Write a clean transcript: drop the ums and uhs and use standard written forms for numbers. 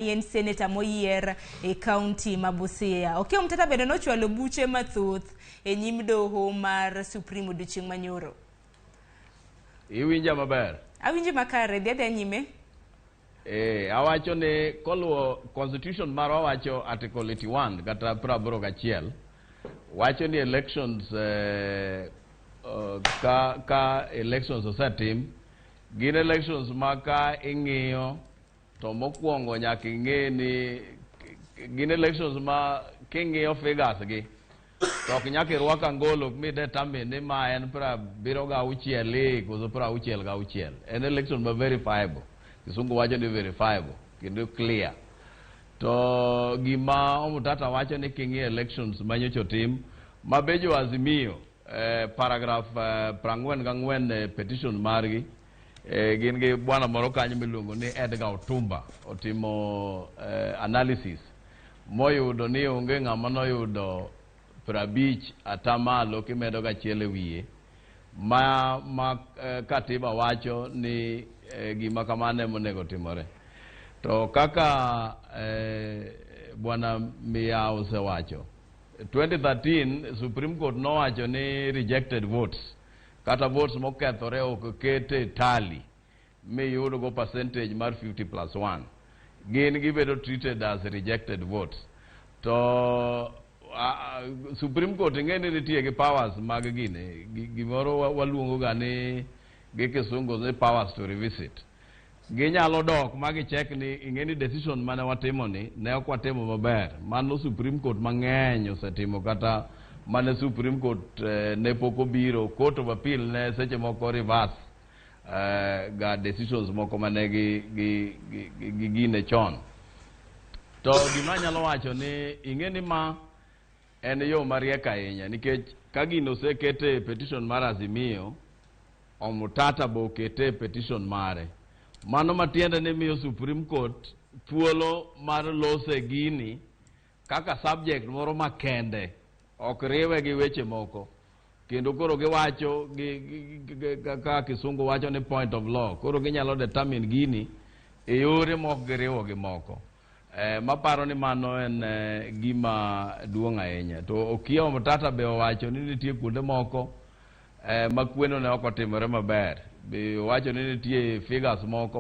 En seneta moyier e kaunti ma Busia. Okiya Omtata bende nochwalo buche mathoth e nyim doho mar Supreme odiochieng' manyoro. Iwinja maber? Awinji makare, dhi adhiya nyime. Awacho ni koluwo constitution marwa wacho article 81 kata 81 wacho ni elections ka elections osetim, gin elections ma ka ing'iyo to mokwongo nyaka ing'e ni gin elections ma king'iyo figures gi to ok nyaka irwak angolo mi determine ni ma en 76 koso 66. En election ma verifiable, kisungu wacho ni verifiable kendo clear. To gima Omutata wacho ni king'iyo elections manyocha otim ma be jo Azimio paragraph 44 petition margi, gin gi bwana moro kanyo miluongo ni Edgar Otumba otimo analysis moyudo ni onge ng'ama noyudo 50 atamalo kimedo gachiel e wiye ma katiba wacho ni gima kamano ema onego timore. To kaka bwana Miya osewacho, 2013 Supreme Court nowacho ni rejected votes kata votes mokethore ok ket e tally miyudgo percentage mar 50 plus 1, gin gibedo treated as rejected votes. To Supreme Court ing'e ni nitie gi powers mag gine, gimoro waluongo ga ni gi kisungu ni powers to revisit. Ginyalo dok ma gicheck ni ing'e ni decision mane watimo ni ne ok watimo maber. Mano Supreme Court mang'eny osetimo, kata mane Supreme Court ne pok obiro, Court of Appeal ne seche moko reverse ga decisions moko mane gi gine chon. To gima anyalo wacho ni ing'e ni ma en yo mariek ahinya, nikech ka gino osekete e petition mar Azimio, Omutata be okete e petition mare, mano matiende ni miyo Supreme Court thuolo mar lose gini kaka subject moro makende, ok riwe gi weche moko. Kendo koro giwacho gi kaka kisungu wacho ni point of law, koro ginyalo determine gini e yore mok giriwo gi moko. Maparo ni mano en gima duong' ahinya. To Okiya Omtata be owacho ni nitie kuonde moko ma kweno ne ok otimore maber. Be owacho ni nitie figures moko.